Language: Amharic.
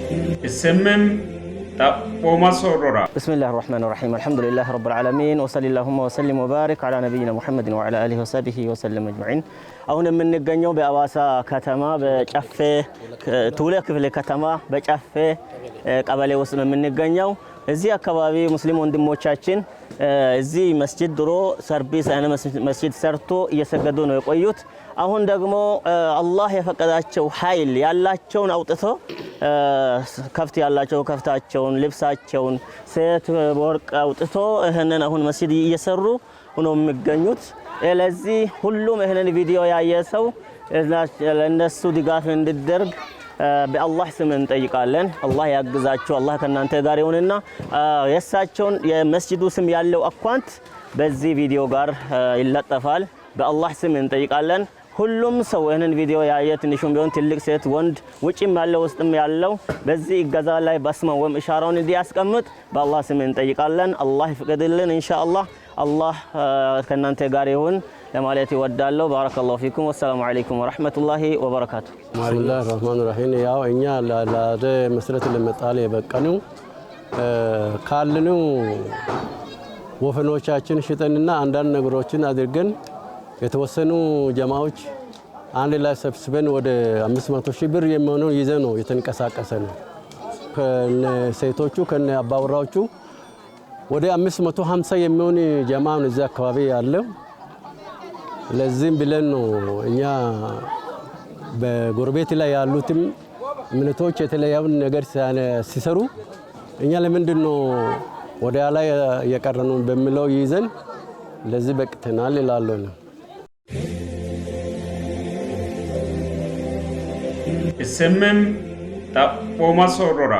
SMM Xaphooma Soorrora. بسم الله الرحمن الرحيم، الحمد لله رب العالمين، وصل اللهم وسلم وبارك على نبينا محمد وعلى آله وصحبه وسلم أجمعين። አሁን የምንገኘው በአዋሳ ከተማ በጨፌ ቱለ ክፍለ ከተማ በጨፌ ቀበሌ ውስጥ ነው የምንገኘው። እዚህ አካባቢ ሙስሊም ወንድሞቻችን እዚህ መስጂድ ድሮ ሰርቪስ አይነት መስጂድ ሰርቶ እየሰገዱ ነው የቆዩት። አሁን ደግሞ አላህ የፈቀዳቸው ኃይል ያላቸውን አውጥቶ፣ ከፍት ያላቸው ከፍታቸውን፣ ልብሳቸውን፣ ሴት ወርቅ አውጥቶ ይህንን አሁን መስጂድ እየሰሩ ነው የሚገኙት። ለዚህ ሁሉም ይህንን ቪዲዮ ያየ ሰው ለእነሱ ድጋፍ እንዲደርግ በአላህ ስም እንጠይቃለን። አላህ ያግዛችሁ፣ አላህ ከእናንተ ጋር ይሁንና የእሳቸውን የመስጂዱ ስም ያለው አካውንት በዚህ ቪዲዮ ጋር ይለጠፋል። በአላህ ስም እንጠይቃለን። ሁሉም ሰው ይህንን ቪዲዮ ያየ ትንሹም ቢሆን ትልቅ፣ ሴት፣ ወንድ፣ ውጭም ያለው ውስጥም ያለው በዚህ እገዛ ላይ በስማ ወይም ኢሻራውን እንዲያስቀምጥ በአላህ ስም እንጠይቃለን። አላህ ይፍቀድልን ኢንሻአላህ። አላህ ከእናንተ ጋር ይሁን ለማለት ይወዳለሁ። بارك الله فيكم። والسلام عليكم ورحمة الله وبركاته። بسم الله الرحمن الرحيم። ያው እኛ ለዛሬ መሰረት ለመጣል የበቀነው ካለነው ወፈኖቻችን ሽጠንና አንዳንድ ነገሮችን አድርገን የተወሰኑ ጀማዎች አንድ ላይ ሰብስበን ወደ 500 ሺህ ብር የሚሆነው ይዘን ነው የተንቀሳቀሰ ነው። ከነ ሴቶቹ ከነ አባወራዎቹ ወደ 550 የሚሆን ጀማ ነው እዚህ አካባቢ ያለው። ለዚህም ብለን ነው እኛ በጎረቤት ላይ ያሉትም እምነቶች የተለያዩ ነገር ሲሰሩ እኛ ለምንድን ነው ወደ ላይ የቀረነው በሚለው ይዘን ለዚህ በቅተናል ይላሉ ነው። SMM Xaphooma Soorrora.